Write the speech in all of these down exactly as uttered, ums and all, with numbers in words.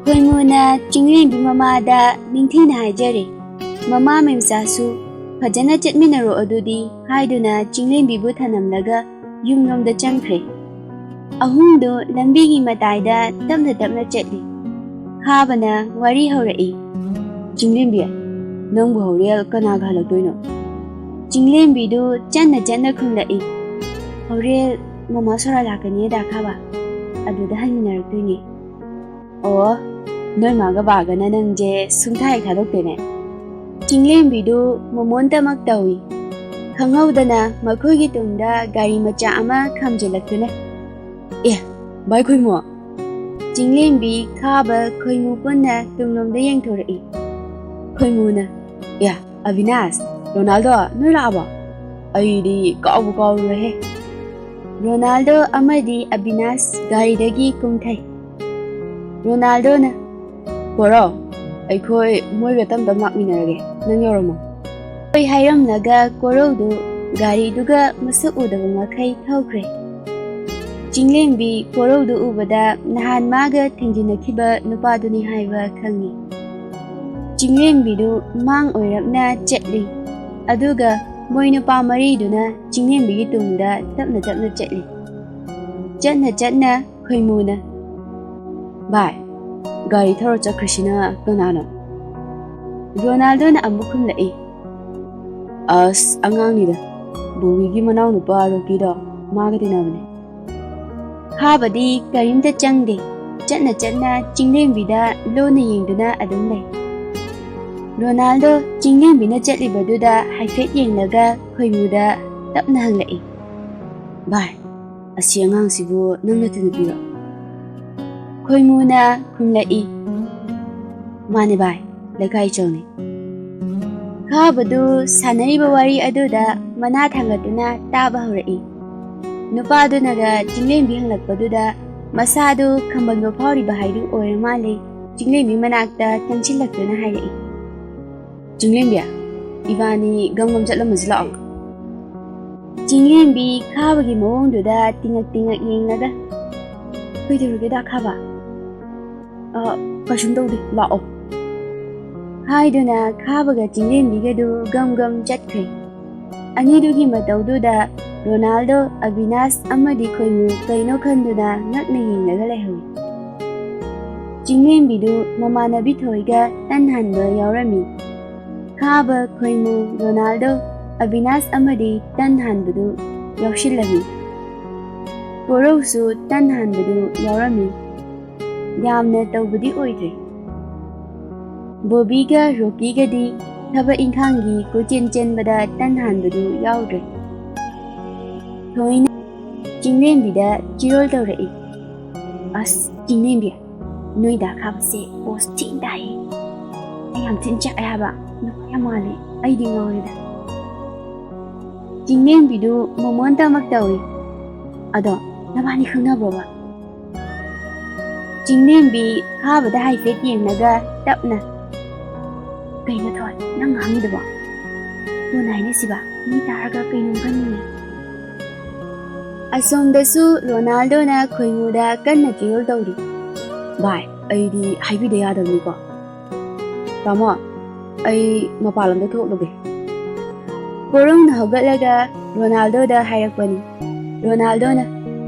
ꯈꯣꯏꯃꯨꯅ ꯆꯤꯡꯂꯦꯝꯕꯤ ꯃꯃꯥꯗ ꯅꯤꯡꯊꯤꯅ ꯍꯥꯏꯖꯔꯦ꯫ ꯃꯃꯥ ꯃꯦꯝꯆꯥꯁꯨ ꯐꯖꯅ ꯆꯠꯃꯤꯟꯅꯔꯣ ꯑꯗꯨꯗꯤ ꯍꯥꯏꯗꯨꯅ ꯆꯤꯡꯂꯦꯝꯕꯤꯕꯨ ꯊꯅꯝꯂꯒ ꯌꯨꯝꯂꯣꯝꯗ ꯆꯪꯈ꯭ꯔꯦ꯫ ꯑꯍꯨꯝꯗꯨ ꯂꯝꯕꯤꯒꯤ ꯃꯇꯥꯏꯗ ꯇꯞꯅ ꯇꯞꯅ ꯆꯠꯂꯤ꯫ ꯈꯥꯕꯅ ꯋꯥꯔꯤ ꯍꯧꯔꯛꯏ꯫ "ꯆꯤꯡꯂꯦꯝꯕꯤ, ꯅꯪꯕꯨ ꯍꯣꯔꯦꯜ ꯀꯅꯥꯒ ꯍꯜꯂꯛꯇꯣꯏꯅꯣ?" ꯆꯤꯡꯂꯦꯝꯕꯤꯗꯨ ꯆꯟꯅ ꯆꯟꯅ ꯈꯨꯝꯂꯛꯏ꯫ "ꯍꯣꯔꯦꯜ ꯃꯃꯥ ꯁꯣꯔꯥ ꯂꯥꯛꯀꯅꯤ ꯑꯗꯥ ꯈꯥꯕ, ꯑꯗꯨꯗ ꯍꯟꯃꯤꯟꯅꯔꯛꯇꯣꯏꯅꯦ꯫" "ꯑꯣ, ꯅꯣꯏ ꯃꯥꯒ ꯕꯥꯒꯅ ꯅꯪꯁꯦ ꯁꯨꯡꯊꯥ ꯍꯦꯛ ꯊꯥꯗꯣꯛꯇꯦꯅꯦ꯫" ꯆꯤꯡꯂꯦꯝꯕꯤꯗꯨ ꯃꯣꯃꯣꯟꯇꯃꯛ ꯇꯧꯏ꯫ ꯈꯪꯍꯧꯗꯅ ꯃꯈꯣꯏꯒꯤ ꯇꯨꯡꯗ ꯒꯥꯔꯤ ꯃꯆꯥ ꯑꯃ ꯈꯥꯝꯖꯤꯜꯂꯛꯇꯨꯅ, "ꯑꯦ, ꯚꯥꯏ ꯈꯣꯏꯃꯨ!" ꯆꯤꯡꯂꯦꯝꯕꯤ, ꯈꯥꯕ, ꯈꯣꯏꯃꯨ ꯄꯨꯟꯅ ꯇꯨꯡꯂꯣꯝꯗ ꯌꯦꯡꯊꯣꯔꯛꯏ꯫ ꯈꯣꯏꯃꯨꯅ, "ꯑꯦ, ꯑꯕꯤꯅꯥꯁ, ꯔꯣꯅꯥꯜꯗꯣ, ꯅꯣꯏ ꯂꯥꯛꯑꯕꯣ? ꯑꯩꯗꯤ ꯀꯥꯎꯕꯨ ꯀꯥꯎꯔꯨꯔꯦꯍꯦ꯫" ꯔꯣꯅꯥꯜꯗꯣ ꯑꯃꯗꯤ ꯑꯕꯤꯅꯥꯁ ꯒꯥꯔꯤꯗꯒꯤ ꯀꯨꯝꯊꯩ꯫ ꯔꯣꯅꯥꯜꯗꯣꯅ, "ꯀꯣꯔꯧ, ꯑꯩꯈꯣꯏ ꯃꯣꯏꯒ ꯇꯞ ꯇꯞ ꯂꯥꯛꯃꯤꯟꯅꯔꯒꯦ, ꯅꯪ ꯌꯧꯔꯝꯃꯣ꯫" ꯍꯣꯏ ꯍꯥꯏꯔꯝꯂꯒ ꯀꯣꯔꯧꯗꯨ ꯒꯥꯔꯤꯗꯨꯒ ꯃꯁꯛ ꯎꯗꯕ ꯃꯈꯩ ꯊꯧꯈ꯭ꯔꯦ꯫ ꯆꯤꯡꯂꯦꯝꯕꯤ ꯀꯣꯔꯧꯗꯨ ꯎꯕꯗ ꯅꯍꯥꯟ ꯃꯥꯒ ꯊꯦꯡꯖꯤꯟꯅꯈꯤꯕ ꯅꯨꯄꯥꯗꯨꯅꯤ ꯍꯥꯏꯕ ꯈꯪꯉꯤ꯫ ꯆꯤꯡꯂꯦꯝꯕꯤꯗꯨ ꯃꯥꯡ ꯑꯣꯏꯔꯞꯅ ꯆꯠꯂꯤ, ꯑꯗꯨꯒ ꯃꯣꯏ ꯅꯨꯄꯥ ꯃꯔꯤꯗꯨꯅ ꯆꯤꯡꯂꯦꯝꯕꯤꯒꯤ ꯇꯨꯡꯗ ꯇꯞꯅ ꯇꯞꯅ ꯆꯠꯂꯤ꯫ ꯆꯠꯅ ꯆꯠꯅ ꯈꯣꯏꯃꯨꯅ, "ꯚꯥꯏ, ꯒꯥꯔꯤ ꯊꯧꯔ ꯆꯠꯈ꯭ꯔꯤꯁꯤꯅ ꯀꯅꯥꯅꯣ?" ꯔꯣꯅꯥꯜꯗꯣꯅ ꯑꯃꯨꯛ ꯈꯨꯝꯂꯛꯏ, "ꯑꯁ, ꯑꯉꯥꯡꯅꯤꯗ, ꯕꯣꯕꯤꯒꯤ ꯃꯅꯥꯎꯅꯨꯄꯥ ꯔꯣꯀꯤꯗꯣ, ꯃꯥꯒ ꯇꯤꯟꯅꯕꯅꯦ꯫" ꯈꯥꯕꯗꯤ ꯀꯔꯤꯝꯇ ꯆꯪꯗꯦ꯫ ꯆꯠꯅ ꯆꯠꯅ ꯆꯤꯡꯂꯦꯝꯕꯤꯗ ꯂꯣꯟꯅ ꯌꯦꯡꯗꯨꯅ ꯑꯗꯨꯝ ꯂꯩ꯫ ꯔꯣꯅꯥꯜꯗꯣ ꯆꯤꯡꯂꯦꯝꯕꯤꯅ ꯆꯠꯂꯤꯕꯗꯨꯗ ꯍꯥꯏꯐꯦꯠ ꯌꯦꯡꯂꯒ ꯈꯣꯏꯃꯨꯗ ꯇꯞꯅ ꯍꯪꯂꯛꯏ, "ꯚꯥꯏ, ꯑꯁꯤ ꯑꯉꯥꯡꯁꯤꯕꯨ ꯅꯪ ꯅꯠꯇ ꯅꯨꯄꯤꯔꯣ?" ꯈꯣꯏꯃꯨꯅ ꯈꯨꯝꯂꯛꯏ, "ꯃꯥꯅꯦ ꯚꯥꯏ, ꯂꯩꯀꯥꯏ ꯏꯆꯧꯅꯤ꯫" ꯈꯥꯕꯗꯨ ꯁꯥꯟꯅꯔꯤꯕ ꯋꯥꯔꯤ ꯑꯗꯨꯗ ꯃꯅꯥ ꯊꯥꯡꯒꯠꯇꯨꯅ ꯇꯥꯕ ꯍꯧꯔꯛꯏ꯫ ꯅꯨꯄꯥꯗꯨꯅꯒ ꯆꯤꯡꯂꯦꯝꯕꯤ ꯍꯪꯂꯛꯄꯗꯨꯗ ꯃꯁꯥꯗꯨ ꯈꯝꯕꯟꯕ ꯐꯥꯎꯔꯤꯕ ꯍꯥꯏꯗꯨ ꯑꯣꯏꯔ ꯃꯥꯜꯂꯦ꯫ ꯆꯤꯡꯂꯦꯝꯕꯤ ꯃꯅꯥꯛꯇ ꯆꯪꯁꯤꯜꯂꯛꯇꯨꯅ ꯍꯥꯏꯔꯛꯏ, "ꯆꯤꯡꯂꯦꯝꯕꯤ, ꯏꯕꯥꯅꯤ ꯒꯝꯒꯝ ꯆꯠꯂꯝꯃꯁꯤ ꯂꯥꯛꯑꯣ꯫" ꯆꯤꯡꯂꯦꯝꯕꯤ ꯈꯥꯕꯒꯤ ꯃꯑꯣꯡꯗꯨꯗ ꯇꯤꯡꯉꯛ ꯇꯤꯡꯉꯛ ꯌꯦꯡꯂꯒ, "ꯀꯩꯗꯧꯔꯒꯦꯗ ꯈꯥꯕ?" "ꯑ, ꯀꯩꯁꯨꯝ ꯇꯧꯗꯦ, ꯂꯥꯛꯑꯣ" ꯍꯥꯏꯗꯨꯅ ꯈꯥꯕꯒ ꯆꯤꯡꯂꯦꯝꯕꯤꯒꯗꯨ ꯒꯝ ꯒꯝ ꯆꯠꯈ꯭ꯔꯦ꯫ ꯑꯅꯤꯗꯨꯒꯤ ꯃꯇꯧꯗꯨꯗ ꯔꯣꯅꯥꯜꯗꯣ, ꯑꯕꯤꯅꯥꯁ ꯑꯃꯗꯤ ꯈꯣꯏꯃꯨ ꯀꯩꯅꯣ ꯈꯟꯗꯨꯅ ꯉꯛꯅ ꯌꯦꯡꯂꯒ ꯂꯩꯍꯧꯏ꯫ ꯆꯤꯡꯂꯦꯝꯕꯤꯗꯨ ꯃꯃꯥꯟꯅꯕꯤ ꯊꯣꯏꯒ ꯇꯟ ꯍꯥꯟꯕ ꯌꯥꯎꯔꯝꯃꯤ꯫ ꯈꯥꯕ, ꯈꯣꯏꯃꯨ, ꯔꯣꯅꯥꯜꯗꯣ, ꯑꯕꯤꯅꯥꯁ ꯑꯃꯗꯤ ꯇꯟ ꯍꯥꯟꯕꯗꯨ ꯌꯥꯎꯁꯤꯜꯂꯝꯃꯤ꯫ ꯀꯣꯔꯧꯁꯨ ꯇꯟ ꯍꯥꯟꯕꯗꯨ ꯌꯥꯎꯔꯝꯃꯤ꯫ ꯌꯥꯝꯅ ꯇꯧꯕꯗꯤ ꯑꯣꯏꯗ꯭ꯔꯦ꯫ ꯕꯣꯕꯤꯒ ꯔꯣꯀꯤꯒꯗꯤ ꯊꯕꯛ ꯏꯪꯈꯥꯡꯒꯤ ꯀꯣꯏꯆꯦꯟ ꯆꯦꯟꯕꯗ ꯇꯟ ꯍꯥꯟꯕꯗꯨ ꯌꯥꯎꯗ꯭ꯔꯦ꯫ ꯊꯣꯏꯅ ꯆꯤꯡꯂꯦꯝꯕꯤꯗ ꯆꯤꯔꯣꯜ ꯇꯧꯔꯛꯏ꯫ "ꯑꯁ, ꯆꯤꯡꯂꯦꯝꯕꯤ, ꯅꯣꯏ ꯗꯥ ꯈꯥꯕꯁꯦ ꯄꯣꯁ ꯊꯤꯅ ꯇꯥꯏꯌꯦ꯫ ꯑꯩ ꯌꯥꯝ ꯊꯤꯅ ꯆꯥꯛꯑꯦ ꯍꯥꯏꯕ, ꯅꯨꯄꯥ ꯌꯥꯝ ꯃꯥꯜꯂꯦ, ꯑꯩꯗꯤ ꯉꯥꯎꯔꯦꯗ"꯫ ꯆꯤꯡꯂꯦꯝꯕꯤꯗꯨ ꯃꯣꯃꯣꯟ ꯇꯃꯛ ꯇꯧꯏ꯫ "ꯑꯗꯣ ꯅꯕꯥꯅꯤ ꯈꯪꯅꯕ꯭ꯔꯣꯕ?" ꯆꯤꯡꯂꯦꯝꯕꯤ ꯈꯥꯕꯗ ꯍꯥꯏꯐꯦꯠ ꯌꯦꯡꯂꯒ ꯇꯞꯅ, "ꯀꯩꯅꯣ ꯊꯣꯏ, ꯅꯪ ꯉꯥꯡꯉꯤꯗꯨꯕꯣ? ꯀꯣꯟꯅ ꯍꯥꯏꯅꯁꯤꯕ, ꯃꯤ ꯇꯥꯔꯒ ꯀꯩꯅꯣꯝ ꯈꯟꯅꯤ"꯫ ꯑꯁꯣꯝꯗꯁꯨ ꯔꯣꯅꯥꯜꯗꯣꯅ ꯈꯣꯏꯃꯨꯗ ꯀꯟꯅ ꯆꯤꯔꯣꯜ ꯇꯧꯔꯤ꯫ "ꯚꯥꯏ, ꯑꯩꯗꯤ ꯍꯥꯏꯕꯤꯗ ꯌꯥꯗꯕꯅꯤꯀꯣ꯫ ꯇꯥꯃꯣ, ꯑꯩ ꯃꯄꯥꯟ ꯂꯝꯗ ꯊꯣꯛꯂꯨꯒꯦ"꯫ ꯀꯣꯔꯧꯅ ꯍꯧꯒꯠꯂꯒ ꯔꯣꯅꯥꯜꯗꯣꯗ ꯍꯥꯏꯔꯛꯄꯅꯤ꯫ ꯔꯣꯅꯥꯜꯗꯣꯅ,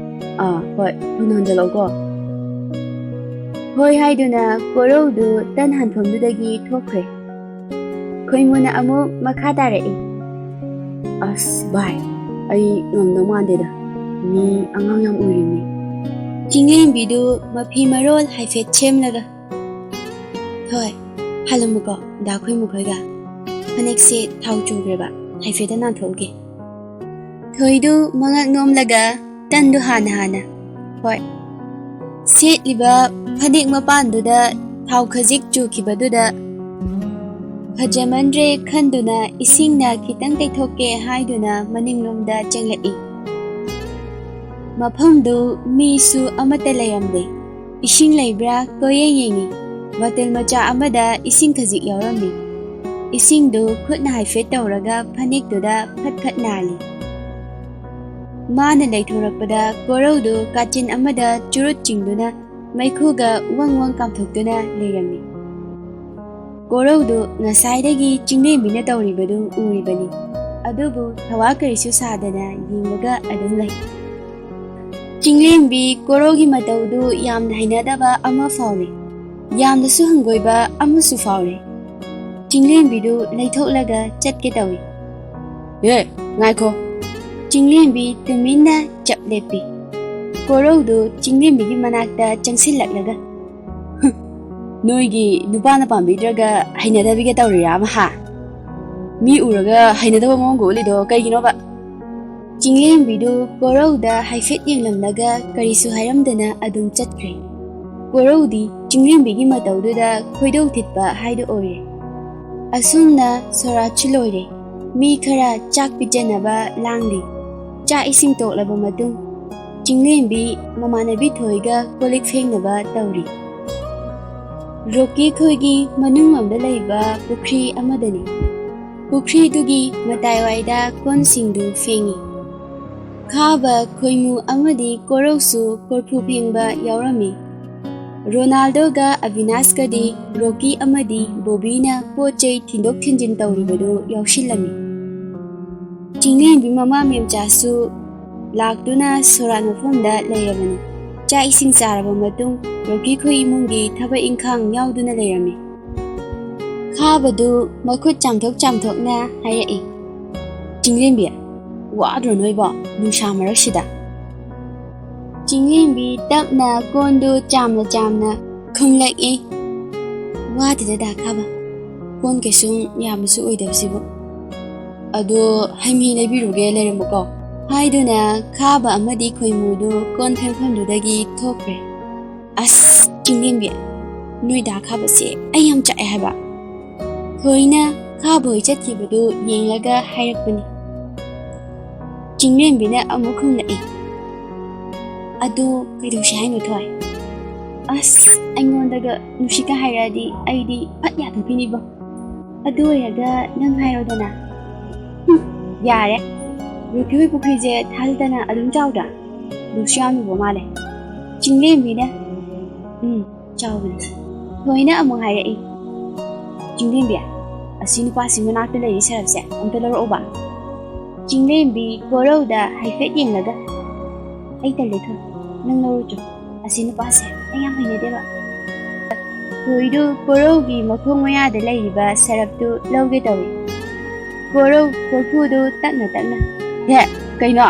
"ꯑꯥ, ꯍꯣꯏ, ꯊꯨꯅ ꯍꯟꯖꯜꯂꯛꯎꯀꯣ"꯫ ꯍꯣꯏ ꯍꯥꯏꯗꯨꯅ ꯀꯣꯔꯧꯗꯨ ꯇꯟ ꯍꯥꯟꯐꯝꯗꯨꯗꯒꯤ ꯊꯣꯛꯈ꯭ꯔꯦ꯫ ꯈꯣꯏꯃꯨꯅ ꯑꯃꯨꯛ ꯃꯈꯥ ꯇꯥꯔꯛꯏ꯫ "ꯑꯁ ꯚꯥꯏ, ꯑꯩ ꯉꯝꯗꯧ ꯃꯥꯟꯗꯦꯗ, ꯃꯤ ꯑꯉꯥꯡ ꯌꯥꯝ ꯑꯣꯏꯔꯤꯅꯦ"꯫ ꯆꯤꯡꯂꯦꯝꯕꯤꯗꯨ ꯃꯐꯤ ꯃꯔꯣꯜ ꯍꯥꯏꯐꯦꯠ ꯁꯦꯝꯂꯒ, "ꯊꯣꯏ, ꯍꯜꯂꯝꯃꯨꯀꯣ, ꯗꯥ ꯈꯣꯏꯃꯨ ꯈꯣꯏꯒ꯫ ꯐꯅꯦꯛꯁꯦ ꯊꯥꯎ ꯆꯨꯈ꯭ꯔꯦꯕ, ꯍꯥꯏꯐꯦꯠꯇ ꯅꯥꯟꯊꯣꯛꯎꯒꯦ"꯫ ꯊꯣꯏꯗꯨ ꯃꯉꯛ ꯅꯣꯝꯂꯒ ꯇꯟꯗꯨ ꯍꯥꯟꯅ ꯍꯥꯟꯅ, "ꯍꯣꯏ"꯫ ꯁꯦꯠꯂꯤꯕ ꯐꯅꯦꯛ ꯃꯄꯥꯟꯗꯨꯗ ꯊꯥꯎ ꯈꯖꯤꯛ ꯆꯨꯈꯤꯕꯗꯨꯗ ꯐꯖꯃꯟꯗ꯭ꯔꯦ ꯈꯟꯗꯨꯅ ꯏꯁꯤꯡꯅ ꯈꯤꯇꯪ ꯇꯩꯊꯣꯛꯀꯦ ꯍꯥꯏꯗꯨꯅ ꯃꯅꯤꯡꯂꯣꯝꯗ ꯆꯪꯂꯛꯏ꯫ ꯃꯐꯝꯗꯨ ꯃꯤꯁꯨ ꯑꯃꯠꯇ ꯂꯩꯔꯝꯗꯦ꯫ ꯏꯁꯤꯡ ꯂꯩꯕ꯭ꯔꯥ ꯀꯣꯏꯌꯦꯡ ꯌꯦꯡꯉꯤ꯫ ꯕꯣꯇꯜ ꯃꯆꯥ ꯑꯃꯗ ꯏꯁꯤꯡ ꯈꯖꯤꯛ ꯌꯥꯎꯔꯝꯃꯤ꯫ ꯏꯁꯤꯡꯗꯨ ꯈꯨꯠꯅ ꯍꯥꯏꯐꯦꯠ ꯇꯧꯔꯒ ꯐꯅꯦꯛꯇꯨꯗ ꯐꯠ ꯐꯠ ꯅꯥꯜꯂꯤ꯫ ꯃꯥꯅ ꯂꯩꯊꯣꯔꯛꯄꯗ ꯀꯣꯔꯧꯗꯨ ꯀꯥꯆꯤꯟ ꯑꯃꯗ ꯆꯨꯔꯨꯠ ꯆꯤꯡꯗꯨꯅ ꯃꯩꯈꯨꯒ ꯋꯪ ꯋꯪ ꯀꯥꯝꯊꯣꯛꯇꯨꯅ ꯂꯩꯔꯝꯃꯤ꯫ ꯀꯣꯔꯧꯗꯨ ꯉꯁꯥꯏꯗꯒꯤ ꯆꯤꯡꯂꯦꯝꯕꯤꯅ ꯇꯧꯔꯤꯕꯗꯨ ꯎꯔꯤꯕꯅꯤ꯫ ꯑꯗꯨꯕꯨ ꯊꯋꯥ ꯀꯔꯤꯁꯨ ꯁꯥꯗꯅ ꯌꯦꯡꯂꯒ ꯑꯗꯨꯝ ꯂꯩ꯫ ꯆꯤꯡꯂꯦꯝꯕꯤ ꯀꯣꯔꯧꯒꯤ ꯃꯇꯧꯗꯨ ꯌꯥꯝꯅ ꯍꯩꯅꯗꯕ ꯑꯃ ꯐꯥꯎꯔꯦ꯫ ꯌꯥꯝꯅꯁꯨ ꯍꯪꯒꯣꯏꯕ ꯑꯃꯁꯨ ꯐꯥꯎꯔꯦ꯫ ꯆꯤꯡꯂꯦꯝꯕꯤꯗꯨ ꯂꯩꯊꯣꯛꯂꯒ ꯆꯠꯀꯦ ꯇꯧꯏ꯫ "ꯑꯦ, ꯉꯥꯏꯈꯣ!" ꯆꯤꯡꯂꯦꯝꯕꯤ ꯇꯨꯃꯤꯟꯅ ꯆꯞ ꯂꯦꯞꯄꯤ꯫ ꯀꯣꯔꯧꯗꯨ ꯆꯤꯡꯂꯦꯝꯕꯤꯒꯤ ꯃꯅꯥꯛꯇ ꯆꯪꯁꯤꯜꯂꯛꯂꯒ, "ꯍꯨꯝ, ꯅꯣꯏꯒꯤ ꯅꯨꯄꯥꯅ ꯄꯥꯝꯕꯤꯗ꯭ꯔꯒ ꯍꯩꯅꯗꯕꯤꯒ ꯇꯧꯔꯤꯔꯥ ꯑꯃ, ꯍꯥ? ꯃꯤ ꯎꯔꯒ ꯍꯩꯅꯗꯕ ꯃꯑꯣꯡꯒ ꯎꯠꯂꯤꯗꯣ ꯀꯩꯒꯤꯅꯣꯕ?" ꯆꯤꯡꯂꯦꯝꯕꯤꯗꯨ ꯀꯣꯔꯧꯗ ꯍꯥꯏꯐꯦꯠ ꯌꯦꯡꯂꯝꯂꯒ ꯀꯔꯤꯁꯨ ꯍꯥꯏꯔꯝꯗꯅ ꯑꯗꯨꯝ ꯆꯠꯈ꯭ꯔꯦ꯫ ꯀꯣꯔꯧꯗꯤ ꯆꯤꯡꯂꯦꯝꯕꯤꯒꯤ ꯃꯇꯧꯗꯨꯗ ꯈꯣꯏꯗꯧ ꯊꯤꯠꯄ ꯍꯥꯏꯗꯨ ꯑꯣꯏꯔꯦ꯫ ꯑꯁꯨꯝꯅ ꯁꯣꯔꯥꯠꯁꯨ ꯂꯣꯏꯔꯦ꯫ ꯃꯤ ꯈꯔ ꯆꯥꯛ ꯄꯤꯖꯅꯕ ꯂꯥꯡꯂꯤ꯫ ꯆꯥꯛ ꯏꯁꯤꯡ ꯇꯣꯛꯂꯕ ꯃꯇꯨꯡ, ꯆꯤꯡꯂꯦꯝꯕꯤ ꯃꯃꯥꯟꯅꯕꯤ ꯊꯣꯏꯒ ꯀꯣꯜꯂꯤꯛ ꯐꯦꯡꯅꯕ ꯇꯧꯔꯤ꯫ ꯔꯣꯀꯤ ꯈꯣꯏꯒꯤ ꯃꯅꯨꯡꯂꯣꯝꯗ ꯂꯩꯕ ꯄꯨꯈ꯭ꯔꯤ ꯑꯃꯗꯅꯤ꯫ ꯄꯨꯈ꯭ꯔꯤꯗꯨꯒꯤ ꯃꯇꯥꯏꯋꯥꯏꯗ ꯀꯣꯟꯁꯤꯡꯗꯨ ꯐꯦꯡꯏ꯫ ꯈꯥꯕ, ꯈꯣꯏꯃꯨ ꯑꯃꯗꯤ ꯀꯣꯔꯧꯁꯨ ꯀꯣꯔꯐꯨ ꯐꯦꯡꯕ ꯌꯥꯎꯔꯝꯃꯤ꯫ ꯔꯣꯅꯥꯜꯗꯣꯒ ꯑꯕꯤꯅꯥꯁꯀꯗꯤ ꯔꯣꯀꯤ ꯑꯃꯗꯤ ꯕꯣꯕꯤꯅ ꯄꯣꯠ ꯆꯩ ꯊꯤꯟꯗꯣꯛ ꯊꯤꯟꯖꯤꯟ ꯇꯧꯔꯤꯕꯗꯨ ꯌꯥꯎꯁꯤꯜꯂꯝꯃꯤ꯫ ꯆꯤꯡꯂꯦꯝꯕꯤ ꯃꯃꯥ ꯃꯦꯝꯆꯥꯁꯨ ꯂꯥꯛꯇꯨꯅ ꯁꯣꯔꯥꯠ ꯃꯐꯝꯗ ꯂꯩꯔꯕꯅꯤ꯫ ꯆꯥꯛ ꯏꯁꯤꯡ ꯆꯥꯔꯕ ꯃꯇꯨꯡ ꯔꯣꯀꯤ ꯈꯣꯏ ꯏꯃꯨꯡꯒꯤ ꯊꯕꯛ ꯏꯪꯈꯥꯡ ꯌꯥꯎꯗꯨꯅ ꯂꯩꯔꯝꯃꯤ꯫ ꯈꯥꯕꯗꯨ ꯃꯈꯨꯠ ꯆꯥꯝꯊꯣꯛ ꯆꯥꯝꯊꯣꯛꯅ ꯍꯥꯏꯔꯛꯏ, "ꯆꯤꯡꯂꯦꯝꯕꯤ, ꯋꯥꯗ꯭ꯔꯣ ꯅꯣꯏꯕꯣ ꯅꯨꯡꯁꯥ ꯃꯔꯛꯁꯤꯗ?" ꯆꯤꯡꯂꯦꯝꯕꯤ ꯇꯞꯅ ꯀꯣꯟꯗꯨ ꯆꯥꯝꯅ ꯆꯥꯝꯅ ꯈꯨꯝꯂꯛꯏ, "ꯋꯥꯗꯦꯗ ꯗꯥ ꯈꯥꯕ, ꯀꯣꯟ ꯀꯩꯁꯨꯝ ꯌꯥꯝꯕꯁꯨ ꯑꯣꯏꯗꯕꯁꯤꯕꯨ꯫ ꯑꯗꯣ ꯍꯩ ꯃꯍꯤ ꯂꯩꯕꯤꯔꯨꯒꯦ, ꯂꯩꯔꯝꯃꯨꯀꯣ꯫" ꯍꯥꯏꯗꯨꯅ ꯈꯥꯕ ꯑꯃꯗꯤ ꯈꯣꯏꯃꯨꯗꯨ ꯀꯣꯟ ꯐꯦꯡꯐꯝꯗꯨꯗꯒꯤ ꯊꯣꯛꯈ꯭ꯔꯦ꯫ "ꯑꯁ, ꯆꯤꯡꯂꯦꯝꯕꯤ, ꯅꯣꯏ ꯗꯥ ꯈꯥꯕꯁꯦ ꯑꯩ ꯌꯥꯝ ꯆꯥꯛꯑꯦ ꯍꯥꯏꯕ꯫" ꯊꯣꯏꯅ ꯈꯥꯕ ꯍꯣꯏ ꯆꯠꯈꯤꯕꯗꯨ ꯌꯦꯡꯂꯒ ꯍꯥꯏꯔꯛꯄꯅꯤ꯫ ꯆꯤꯡꯂꯦꯝꯕꯤꯅ ꯑꯃꯨꯛ ꯈꯨꯝꯂꯛꯏ, "ꯑꯗꯨ ꯀꯩꯗꯧꯁꯤ ꯍꯥꯏꯅꯣ, ꯊꯣꯏ?" "ꯑꯁ, ꯑꯩꯉꯣꯟꯗꯒ ꯅꯨꯡꯁꯤꯠꯀ ꯍꯥꯏꯔꯛꯑꯗꯤ ꯑꯩꯗꯤ ꯐꯠ ꯌꯥꯊꯣꯛꯈꯤꯅꯤꯕꯣ꯫ ꯑꯗꯨ ꯑꯣꯏꯔꯒ ꯅꯪ ꯍꯥꯏꯔꯣꯗꯅ꯫" "ꯍꯨꯝ, ꯌꯥꯔꯦ꯫ ꯔꯣꯀꯤ ꯍꯣꯏ ꯄꯨꯈ꯭ꯔꯤꯁꯦ ꯊꯥꯖꯗꯅ ꯑꯗꯨꯝ ꯆꯥꯎꯗ꯭ꯔꯥ? ꯂꯨꯁꯨ ꯌꯥꯝ ꯂꯨꯕ ꯃꯥꯜꯂꯦ꯫" ꯆꯤꯡꯂꯦꯝꯕꯤꯅ ꯎꯝ, ꯆꯥꯎꯕꯅꯤ꯫ ꯊꯣꯏꯅ ꯑꯃꯨꯛ ꯍꯥꯏꯔꯛꯏ, "ꯆꯤꯡꯂꯦꯝꯕꯤ, ꯑꯁꯤ ꯅꯨꯄꯥꯁꯤ ꯃꯅꯥꯛꯇ ꯂꯩꯔꯤ ꯁꯔꯞꯁꯦ ꯑꯝꯇ ꯂꯧꯔꯛꯎꯕ꯫" ꯆꯤꯡꯂꯦꯝꯕꯤ ꯀꯣꯔꯧꯗ ꯍꯥꯏꯐꯦꯠ ꯌꯦꯡꯂꯒ, "ꯑꯩ ꯇꯜꯂꯦ ꯊꯣꯏ, ꯅꯪ ꯂꯧꯔꯨꯆꯣ꯫ ꯑꯁꯤ ꯅꯨꯄꯥꯁꯦ ꯑꯩ ꯌꯥꯝ ꯍꯩꯅꯗꯦꯕ꯫" ꯊꯣꯏꯗꯨ ꯀꯣꯔꯧꯒꯤ ꯃꯈꯣꯡ ꯃꯌꯥꯗ ꯂꯩꯔꯤꯕ ꯁꯔꯞꯇꯨ ꯂꯧꯒꯦ ꯇꯧꯏ꯫ ꯀꯣꯔꯧ ꯀꯣꯔꯐꯨꯗꯨ ꯇꯛꯅ ꯇꯛꯅ, "ꯍꯦ, ꯀꯩꯅꯣ?"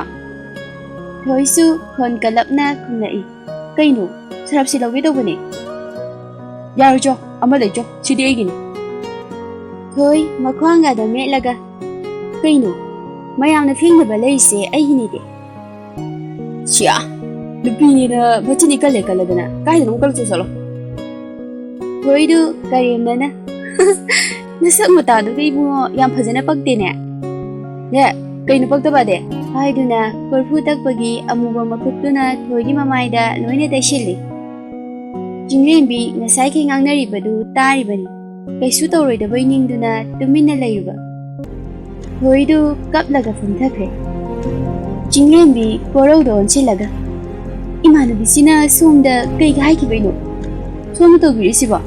ꯊꯣꯏꯁꯨ ꯈꯣꯟ ꯀꯜꯂꯞꯅ ꯈꯨꯝꯂꯛꯏ, "ꯀꯩꯅꯣ? ꯁꯔꯞꯁꯤ ꯂꯧꯒꯦ ꯇꯧꯕꯅꯦ꯫" "ꯌꯥꯔꯣꯏ ꯆꯣ, ꯑꯃ ꯂꯩ ꯆꯣ, ꯁꯤꯗꯤ ꯑꯩꯒꯤꯅꯤ꯫" ꯊꯣꯏ ꯃꯈ꯭ꯋꯥꯡꯒꯗ ꯃꯦꯠꯂꯒ, "ꯀꯩꯅꯣ? ꯃꯌꯥꯝꯅ ꯐꯦꯡꯅꯕ ꯂꯩꯔꯤꯁꯦ ꯑꯩꯒꯤꯅꯤꯗꯤ꯫" "ꯁꯤꯌꯥ, ꯅꯨꯄꯤꯅꯤꯅ ꯃꯆꯤꯟ ꯏꯀꯜꯂꯦ ꯀꯜꯂꯗꯅ, ꯀꯥꯏꯗꯅꯣ ꯀꯜꯂꯨꯆꯣ ꯆꯠꯂꯣ꯫" ꯊꯣꯏꯗꯨ ꯀꯔꯦꯝꯅꯅ, "ꯅꯁꯛ ꯃꯇꯥꯗꯨꯒ ꯏꯕꯨꯡꯉꯣ ꯌꯥꯝ ꯐꯖꯅ ꯄꯛꯇꯦꯅꯦ꯫" "ꯌꯦ, ꯀꯩꯅꯣ ꯄꯛꯇꯕꯗꯤ?" ꯍꯥꯏꯗꯨꯅ ꯀꯣꯔꯐꯨ ꯇꯛꯄꯒꯤ ꯑꯃꯨꯕ ꯃꯈꯨꯠꯇꯨꯅ ꯊꯣꯏꯒꯤ ꯃꯃꯥꯏꯗ ꯂꯣꯏꯅ ꯇꯩꯁꯤꯜꯂꯤ꯫ ꯆꯤꯡꯂꯦꯝꯕꯤ ꯉꯁꯥꯏꯈꯩ ꯉꯥꯡꯅꯔꯤꯕꯗꯨ ꯇꯥꯔꯤꯕꯅꯤ꯫ ꯀꯩꯁꯨ ꯇꯧꯔꯣꯏꯗꯕꯣꯏ ꯅꯤꯡꯗꯨꯅ ꯇꯨꯃꯤꯟꯅ ꯂꯩꯔꯨꯕ꯫ ꯊꯣꯏꯗꯨ ꯀꯞꯂꯒ ꯐꯝꯊꯈ꯭ꯔꯦ꯫ ꯆꯤꯡꯂꯦꯝꯕꯤ ꯀꯣꯔꯧꯗ ꯑꯣꯟꯁꯤꯜꯂꯒ, "ꯏꯃꯥꯟꯅꯕꯤꯁꯤꯅ ꯁꯣꯝꯗ ꯀꯩꯒ ꯍꯥꯏꯈꯤꯕꯩꯅꯣ? ꯁꯣꯝꯅ ꯇꯧꯕꯤꯔꯤꯁꯤꯕꯣ?"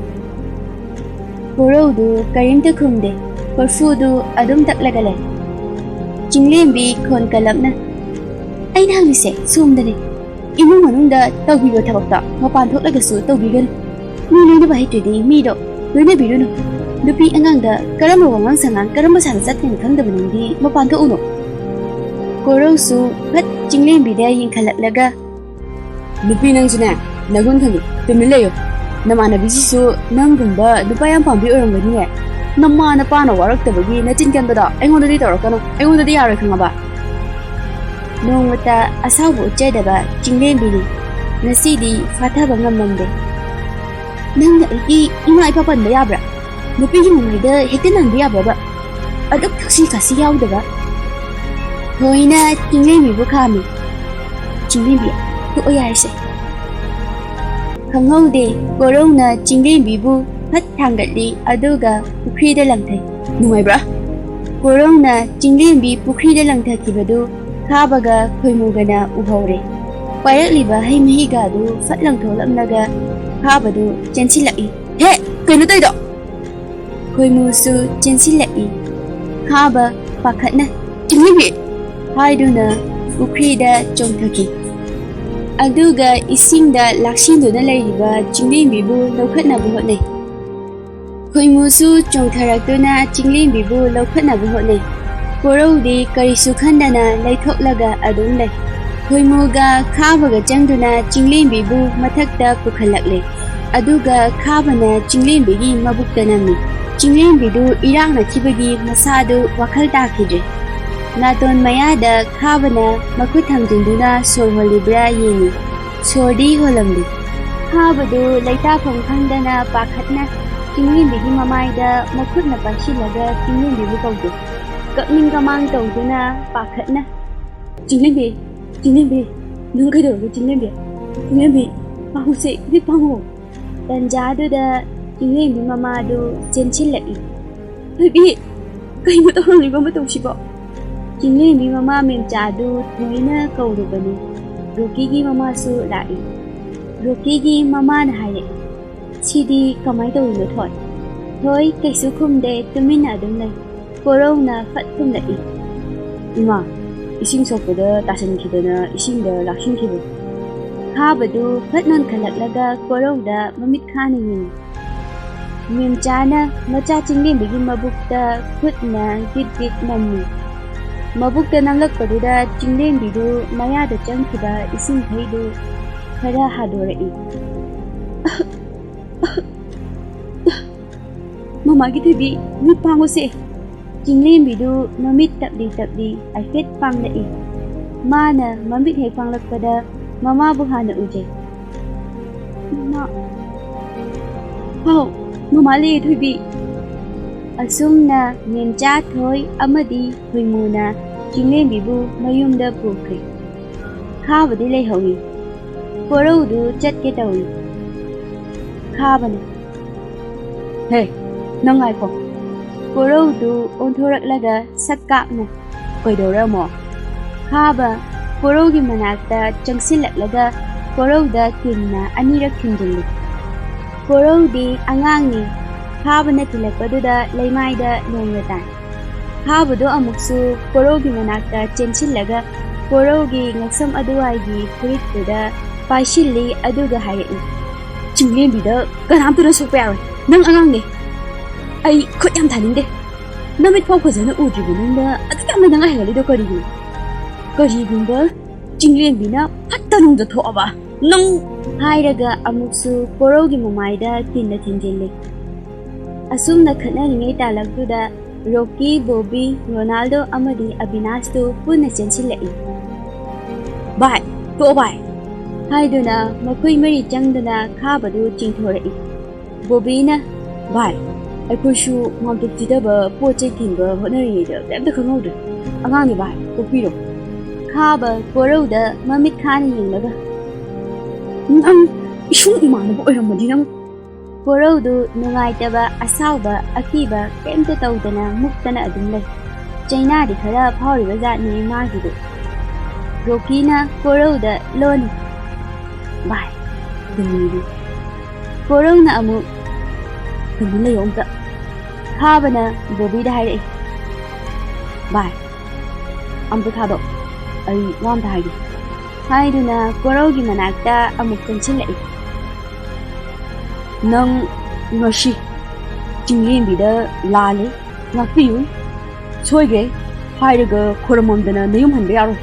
ꯀꯣꯔꯧꯗꯨ ꯀꯔꯤꯝꯇ ꯈꯨꯝꯗꯦ꯫ ꯀꯣꯔꯐꯨꯗꯨ ꯑꯗꯨꯝ ꯇꯛꯂꯒ ꯂꯩ꯫ ꯆꯤꯡꯂꯦꯝꯕꯤ ꯈꯣꯟ ꯀꯜꯂꯞꯅ, "ꯑꯩꯅ ꯍꯪꯉꯤꯁꯦ ꯁꯣꯝꯗꯅꯦ꯫ ꯏꯃꯨꯡ ꯃꯅꯨꯡꯗ ꯇꯧꯕꯤꯕ ꯊꯕꯛꯇ ꯃꯄꯥꯟ ꯊꯣꯛꯂꯒꯁꯨ ꯇꯧꯕꯤꯒꯅꯨ꯫ ꯃꯤ ꯂꯣꯏꯅꯕ ꯍꯩꯇ꯭ꯔꯗꯤ ꯃꯤꯗꯣ ꯂꯣꯏꯅꯕꯤꯔꯨꯅꯨ꯫ ꯅꯨꯄꯤ ꯑꯉꯥꯡꯗ ꯀꯔꯝꯕ ꯋꯥꯉꯥꯡ ꯁꯉꯥꯡ, ꯀꯔꯝꯕ ꯁꯥꯖꯠ ꯆꯠꯀꯅꯤ ꯈꯪꯗꯕ ꯅꯪꯗꯤ ꯃꯄꯥꯟ ꯊꯣꯛꯎꯅꯨ꯫" ꯀꯣꯔꯧꯁꯨ ꯐꯠ ꯆꯤꯡꯂꯦꯝꯕꯤꯗ ꯌꯦꯡꯈꯠꯂꯛꯂꯒ, "ꯅꯨꯄꯤ ꯅꯪꯁꯨꯅꯦ, ꯅꯒꯨꯟ ꯈꯪꯉꯤ, ꯇꯨꯃꯤꯟ ꯂꯩꯌꯨ꯫ ꯅꯃꯥꯟꯅꯕꯤꯁꯤꯁꯨ ꯅꯪꯒꯨꯝꯕ ꯅꯨꯄꯥ ꯌꯥꯝ ꯄꯥꯝꯕꯤ ꯑꯣꯏꯔꯝꯒꯅꯤꯅꯦ꯫ ꯅꯃꯥ ꯅꯄꯥꯅ ꯋꯥꯔꯛꯇꯕꯒꯤ ꯅꯆꯤꯟ ꯀꯟꯕꯗꯣ ꯑꯩꯉꯣꯟꯗꯗꯤ ꯇꯧꯔꯛꯀꯅꯨ, ꯑꯩꯉꯣꯟꯗꯗꯤ ꯌꯥꯔꯣꯏ ꯈꯪꯉꯕ?" ꯅꯣꯡꯃꯇ ꯑꯁꯥꯎꯕ ꯎꯠꯆꯗꯕ ꯆꯤꯡꯂꯦꯝꯕꯤꯅꯤ ꯉꯁꯤꯗꯤ ꯐꯥꯊꯕ ꯉꯝꯂꯝꯗꯦ꯫ "ꯅꯪꯅ ꯑꯩꯒꯤ ꯏꯃꯥ ꯏꯄꯥ ꯄꯟꯕ ꯌꯥꯕ꯭ꯔꯥ? ꯅꯨꯄꯤꯒꯤ ꯃꯃꯥꯏꯗ ꯍꯦꯛꯇ ꯅꯥꯟꯕ ꯌꯥꯕ꯭ꯔꯕ? ꯑꯗꯨꯛ ꯊꯛꯁꯤ ꯈꯥꯁꯤ ꯌꯥꯎꯗꯕ꯫" ꯊꯣꯏꯅ ꯆꯤꯡꯂꯦꯝꯕꯤꯕꯨ ꯈꯥꯝꯃꯤ꯫ "ꯆꯤꯡꯂꯦꯝꯕꯤ, ꯇꯣꯛꯑꯣ ꯌꯥꯔꯦꯁꯦ꯫" ꯈꯪꯍꯧꯗꯦ, ꯀꯣꯔꯧꯅ ꯆꯤꯡꯂꯦꯝꯕꯤꯕꯨ ꯐꯠ ꯊꯥꯡꯒꯠꯂꯤ, ꯑꯗꯨꯒ ꯄꯨꯈ꯭ꯔꯤꯗ ꯂꯪꯊꯩ꯫ "ꯅꯨꯡꯉꯥꯏꯕ꯭ꯔꯥ?" ꯀꯣꯔꯧꯅ ꯆꯤꯡꯂꯦꯝꯕꯤ ꯄꯨꯈ꯭ꯔꯤꯗ ꯂꯪꯊꯈꯤꯕꯗꯨ ꯈꯥꯕꯒ ꯈꯣꯏꯃꯨꯒꯅ ꯎꯍꯧꯔꯦ꯫ ꯄꯥꯏꯔꯛꯂꯤꯕ ꯍꯩ ꯃꯍꯤꯒꯥꯗꯨ ꯐꯠ ꯂꯪꯊꯣꯛꯂꯝꯂꯒ ꯈꯥꯕꯗꯨ ꯆꯦꯟꯁꯤꯜꯂꯛꯏ꯫ "ꯍꯦ, ꯀꯩꯅꯣ ꯇꯧꯔꯤꯗꯣ?" ꯈꯣꯏꯃꯨꯁꯨ ꯆꯦꯟꯁꯤꯜꯂꯛꯏ꯫ ꯈꯥꯕ ꯄꯥꯈꯠꯅ, "ꯆꯤꯡꯂꯦꯝꯕꯤ!" ꯍꯥꯏꯗꯨꯅ ꯄꯨꯈ꯭ꯔꯤꯗ ꯆꯣꯡꯊꯈꯤ꯫ ꯑꯗꯨꯒ ꯏꯁꯤꯡꯗ ꯂꯥꯛꯁꯤꯟꯗꯨꯅ ꯂꯩꯔꯤꯕ ꯆꯤꯡꯂꯦꯝꯕꯤꯕꯨ ꯂꯧꯈꯠꯅꯕ ꯍꯣꯠꯅꯩ꯫ ꯈꯣꯏꯃꯨꯁꯨ ꯆꯣꯡꯊꯔꯛꯇꯨꯅ ꯆꯤꯡꯂꯦꯝꯕꯤꯕꯨ ꯂꯧꯈꯠꯅꯕ ꯍꯣꯠꯅꯩ꯫ ꯀꯣꯔꯧꯗꯤ ꯀꯔꯤꯁꯨ ꯈꯟꯗꯅ ꯂꯩꯊꯣꯛꯂꯒ ꯑꯗꯨꯝ ꯂꯩ꯫ ꯈꯣꯏꯃꯨꯒ ꯈꯥꯕꯒ ꯆꯪꯗꯨꯅ ꯆꯤꯡꯂꯦꯝꯕꯤꯕꯨ ꯃꯊꯛꯇ ꯄꯨꯈꯠꯂꯛꯂꯦ꯫ ꯑꯗꯨꯒ ꯈꯥꯕꯅ ꯆꯤꯡꯂꯦꯝꯕꯤꯒꯤ ꯃꯕꯨꯛꯇ ꯅꯝꯃꯤ꯫ ꯆꯤꯡꯂꯦꯝꯕꯤꯗꯨ ꯏꯔꯥꯛꯅꯈꯤꯕꯒꯤ ꯃꯁꯥꯗꯨ ꯋꯥꯈꯜ ꯇꯥꯈꯤꯗ꯭ꯔꯦ꯫ ꯅꯥꯇꯣꯟ ꯃꯌꯥꯗ ꯈꯥꯕꯅ ꯃꯈꯨꯠ ꯊꯥꯡꯖꯤꯟꯗꯨꯅ ꯁꯣꯔ ꯍꯣꯜꯂꯤꯕ꯭ꯔꯥ ꯌꯦꯡꯉꯤ꯫ ꯁꯣꯔꯗꯤ ꯍꯣꯜꯂꯝꯗꯦ꯫ ꯈꯥꯕꯗꯨ ꯂꯩꯇꯥꯐꯝ ꯈꯪꯗꯅ ꯄꯥꯈꯠꯅ ꯆꯤꯡꯂꯦꯝꯕꯤꯒꯤ ꯃꯃꯥꯏꯗ ꯃꯈꯨꯠꯅ ꯄꯥꯏꯁꯤꯜꯂꯒ ꯆꯤꯡꯂꯦꯝꯕꯤꯕꯨ ꯀꯧꯗꯦ꯫ ꯀꯞꯅꯤꯡ ꯀꯃꯥꯡ ꯇꯧꯗꯨꯅ ꯄꯥꯈꯠꯅ, "ꯆꯤꯡꯂꯦꯝꯕꯤ, ꯆꯤꯡꯂꯦꯝꯕꯤ, ꯅꯪ ꯀꯩꯗꯧꯔꯒꯦ ꯆꯤꯡꯂꯦꯝꯕꯤ? ꯆꯤꯡꯂꯦꯝꯕꯤ, ꯄꯥꯡꯉꯨꯁꯦ, ꯏꯕꯦꯝ ꯄꯥꯡꯉꯨ!" ꯇꯟꯖꯥꯗꯨꯗ ꯆꯤꯡꯂꯦꯝꯕꯤ ꯃꯃꯥꯗꯨ ꯆꯦꯟꯁꯤꯜꯂꯛꯏ꯫ "ꯊꯣꯏꯕꯤ, ꯀꯩꯅꯣ ꯇꯧꯍꯜꯂꯤꯕ ꯃꯇꯧꯁꯤꯕꯣ?" ꯆꯤꯡꯂꯦꯝꯕꯤ ꯃꯃꯥ ꯃꯦꯝꯆꯥꯗꯨ ꯊꯣꯏꯅ ꯀꯧꯔꯨꯕꯅꯤ꯫ ꯔꯣꯀꯤꯒꯤ ꯃꯃꯥꯁꯨ ꯂꯥꯛꯏ꯫ ꯔꯣꯀꯤꯒꯤ ꯃꯃꯥꯅ ꯍꯥꯏꯔꯛꯏ, "ꯁꯤꯗꯤ ꯀꯃꯥꯏ ꯇꯧꯔꯤꯅꯣ ꯊꯣꯏ?" ꯊꯣꯏ ꯀꯩꯁꯨ ꯈꯨꯝꯗꯦ, ꯇꯨꯃꯤꯟꯅ ꯑꯗꯨꯝ ꯂꯩ꯫ ꯀꯣꯔꯧꯅ ꯐꯠ ꯈꯨꯝꯂꯛꯏ꯫ "ꯏꯃꯥ, ꯏꯁꯤꯡ ꯁꯣꯛꯄꯗ ꯇꯥꯁꯤꯟꯈꯤꯗꯅ ꯏꯁꯤꯡꯗ ꯂꯥꯛꯁꯤꯟꯈꯤꯕꯅꯤ꯫" ꯈꯥꯕꯗꯨ ꯐꯠ ꯅꯣꯟꯈꯠꯂꯛꯂꯒ ꯀꯣꯔꯧꯗ ꯃꯃꯤꯠ ꯈꯥꯅ ꯌꯦꯡꯉꯤ꯫ ꯃꯦꯝꯆꯥꯅ ꯃꯆꯥ ꯆꯤꯡꯂꯦꯝꯕꯤꯒꯤ ꯃꯕꯨꯛꯇ ꯈꯨꯠꯅ ꯒꯤꯠ ꯒꯤꯠ ꯅꯝꯃꯤ꯫ ꯃꯕꯨꯛꯇ ꯅꯝꯂꯛꯄꯗꯨꯗ ꯆꯤꯡꯂꯦꯝꯕꯤꯗꯨ ꯃꯌꯥꯗ ꯆꯪꯈꯤꯕ ꯏꯁꯤꯡꯈꯩꯗꯨ ꯈꯔ ꯍꯥꯗꯣꯔꯛꯏ꯫ "ꯃꯃꯥꯒꯤ ꯊꯣꯏꯕꯤ, ꯃꯤꯠ ꯄꯥꯡꯉꯨꯁꯦ!" ꯆꯤꯡꯂꯦꯝꯕꯤꯗꯨ ꯃꯃꯤꯠ ꯇꯞꯂꯤ ꯇꯞꯂꯤ ꯍꯥꯏꯐꯦꯠ ꯄꯥꯡꯂꯛꯏ꯫ ꯃꯥꯅ ꯃꯃꯤꯠ ꯍꯦꯛ ꯄꯥꯡꯂꯛꯄꯗ ꯃꯃꯥꯕꯨ ꯍꯥꯟꯅ ꯎꯖꯩ꯫ "ꯃꯃꯥ!" "ꯍꯥꯎ, ꯃꯃꯥ ꯂꯩꯌꯦ ꯊꯣꯏꯕꯤ!" ꯑꯁꯨꯝꯅ ꯃꯦꯝꯆꯥ ꯊꯣꯏ ꯑꯃꯗꯤ ꯈꯣꯏꯃꯨꯅ ꯆꯤꯡꯂꯦꯝꯕꯤꯕꯨ ꯃꯌꯨꯝꯗ ꯄꯨꯈ꯭ꯔꯦ꯫ ꯈꯥꯕꯗꯤ ꯂꯩꯍꯧꯏ꯫ ꯀꯣꯔꯧꯗꯨ ꯆꯠꯀꯦ ꯇꯧꯏ꯫ ꯈꯥꯕꯅ, "ꯍꯦ, ꯅꯪ ꯉꯥꯏꯈꯣ!" ꯀꯣꯔꯧꯗꯨ ꯑꯣꯟꯊꯣꯔꯛꯂꯒ ꯁꯛ ꯀꯥꯛꯅ, "ꯀꯩꯗꯧꯔꯦ ꯑꯃꯨꯛ?" ꯈꯥꯕ, ꯀꯣꯔꯧꯒꯤ ꯃꯅꯥꯛꯇ ꯆꯪꯁꯤꯜꯂꯛꯂꯒ ꯀꯣꯔꯧꯗ ꯀꯤꯟꯅ ꯑꯅꯤꯔꯛ ꯊꯤꯟꯖꯤꯜꯂꯤ꯫ ꯀꯣꯔꯧꯗꯤ ꯑꯉꯥꯡꯅꯤ, ꯈꯥꯕꯅ ꯊꯤꯜꯂꯛꯄꯗꯨꯗ ꯂꯩꯃꯥꯏꯗ ꯂꯣꯡꯅ ꯇꯥꯏ꯫ ꯈꯥꯕꯗꯣ ꯑꯃꯨꯛꯁꯨ ꯀꯣꯔꯧꯒꯤ ꯃꯅꯥꯛꯇ ꯆꯦꯟꯁꯤꯜꯂꯒ ꯀꯣꯔꯧꯒꯤ ꯉꯛꯁꯝ ꯑꯗꯨꯋꯥꯏꯒꯤ ꯐꯨꯔꯤꯠꯇꯨꯗ ꯄꯥꯏꯁꯤꯜꯂꯤ, ꯑꯗꯨꯒ ꯍꯥꯏꯔꯛꯏ, "ꯆꯤꯡꯂꯦꯝꯕꯤꯗ ꯀꯅꯥꯝꯇꯅ ꯁꯣꯛꯄ ꯌꯥꯔꯣꯏ꯫ ꯅꯪ ꯑꯉꯥꯡꯅꯦ꯫ ꯑꯩ ꯈꯨꯠ ꯌꯥꯝ ꯊꯥꯅꯤꯡꯗꯦ꯫ ꯅꯃꯤꯠ ꯐꯥꯎ ꯐꯖꯅ ꯎꯗ꯭ꯔꯤꯕ ꯅꯪꯅ ꯑꯗꯨꯛ ꯌꯥꯝꯅ ꯅꯪ ꯍꯩꯒꯜꯂꯤꯗꯣ ꯀꯔꯤꯒꯤꯅꯣ? ꯀꯔꯤꯒꯨꯝꯕ ꯆꯤꯡꯂꯦꯝꯕꯤꯅ ꯐꯠꯇ ꯅꯨꯡꯗ ꯊꯣꯛꯑꯕ ꯅꯪ?" ꯍꯥꯏꯔꯒ ꯑꯃꯨꯛꯁꯨ ꯀꯣꯔꯧꯒꯤ ꯃꯃꯥꯏꯗ ꯀꯤꯟꯅ ꯊꯤꯟꯖꯤꯜꯂꯤ꯫ ꯑꯁꯨꯝꯅ ꯈꯠꯅꯔꯤꯉꯩ ꯇꯥꯂꯛꯇꯨꯗ ꯔꯣꯀꯤ, ꯕꯣꯕꯤ, ꯔꯣꯅꯥꯜꯗꯣ ꯑꯃꯗꯤ ꯑꯕꯤꯅꯥꯁꯇꯨ ꯄꯨꯟꯅ ꯆꯦꯟꯁꯤꯜꯂꯛꯏ꯫ "ꯚꯥꯏ, ꯇꯣꯛꯑꯣ ꯚꯥꯏ" ꯍꯥꯏꯗꯨꯅ ꯃꯈꯣꯏ ꯃꯔꯤ ꯆꯪꯗꯨꯅ ꯈꯥꯕꯗꯨ ꯆꯤꯡꯊꯣꯔꯛꯏ꯫ ꯕꯣꯕꯤꯅ, "ꯚꯥꯏ, ꯑꯩꯈꯣꯏꯁꯨ ꯃꯥꯡꯇꯣꯞ ꯊꯤꯗꯕ ꯄꯣꯠ ꯆꯩ ꯊꯤꯟꯕ ꯍꯣꯠꯅꯔꯤꯉꯩꯗ ꯀꯔꯤꯝꯇ ꯈꯪꯍꯧꯗ꯭ꯔꯦ꯫ ꯑꯉꯥꯡꯅꯤ ꯚꯥꯏ, ꯀꯣꯛꯄꯤꯔꯣ꯫" ꯈꯥꯕ ꯀꯣꯔꯧꯗ ꯃꯃꯤꯠ ꯈꯥꯅ ꯌꯦꯡꯂꯒ, "ꯅꯪ ꯏꯁꯨꯡ ꯏꯃꯥꯟꯅꯕ ꯑꯣꯏꯔꯝꯃꯗꯤ ꯅꯪ?" ꯀꯣꯔꯧꯗꯨ ꯅꯨꯡꯉꯥꯏꯇꯕ, ꯑꯁꯥꯎꯕ, ꯑꯀꯤꯕ ꯀꯔꯤꯝꯇ ꯇꯧꯗꯅ ꯃꯨꯛꯇꯅ ꯑꯗꯨꯝ ꯂꯩ꯫ ꯆꯩꯅꯥꯗꯤ ꯈꯔ ꯐꯥꯎꯔꯤꯕ ꯖꯥꯠꯅꯤ ꯃꯥꯒꯤꯗꯨ꯫ ꯔꯣꯀꯤꯅ ꯀꯣꯔꯧꯗ ꯂꯣꯟꯅꯤ, "ꯚꯥꯏ, ꯑꯗꯨꯝ ꯂꯩꯌꯨ꯫" ꯀꯣꯔꯧꯅ ꯑꯃꯨꯛ, "ꯑꯗꯨꯝ ꯂꯩꯌꯣ ꯑꯝꯇ꯫" ꯈꯥꯕꯅ ꯕꯣꯕꯤꯗ ꯍꯥꯏꯔꯛꯏ, "ꯚꯥꯏ, ꯑꯝꯇ ꯊꯥꯗꯣꯛ, ꯑꯩ ꯋꯥ ꯑꯝꯇ ꯍꯥꯏꯒꯦ" ꯍꯥꯏꯗꯨꯅ ꯀꯣꯔꯧꯒꯤ ꯃꯅꯥꯛꯇ ꯑꯃꯨꯛ ꯆꯪꯁꯤꯜꯂꯛꯏ꯫ "ꯅꯪ ꯉꯁꯤ ꯆꯤꯡꯂꯦꯝꯕꯤꯗ ꯂꯥꯜꯂꯦ, ꯉꯥꯛꯄꯤꯌꯨ, ꯁꯣꯏꯈ꯭ꯔꯦ ꯍꯥꯏꯔꯒ ꯈꯣꯏꯔꯝꯃꯝꯗꯅ ꯅꯌꯨꯝ ꯍꯟꯕ ꯌꯥꯔꯣꯏ꯫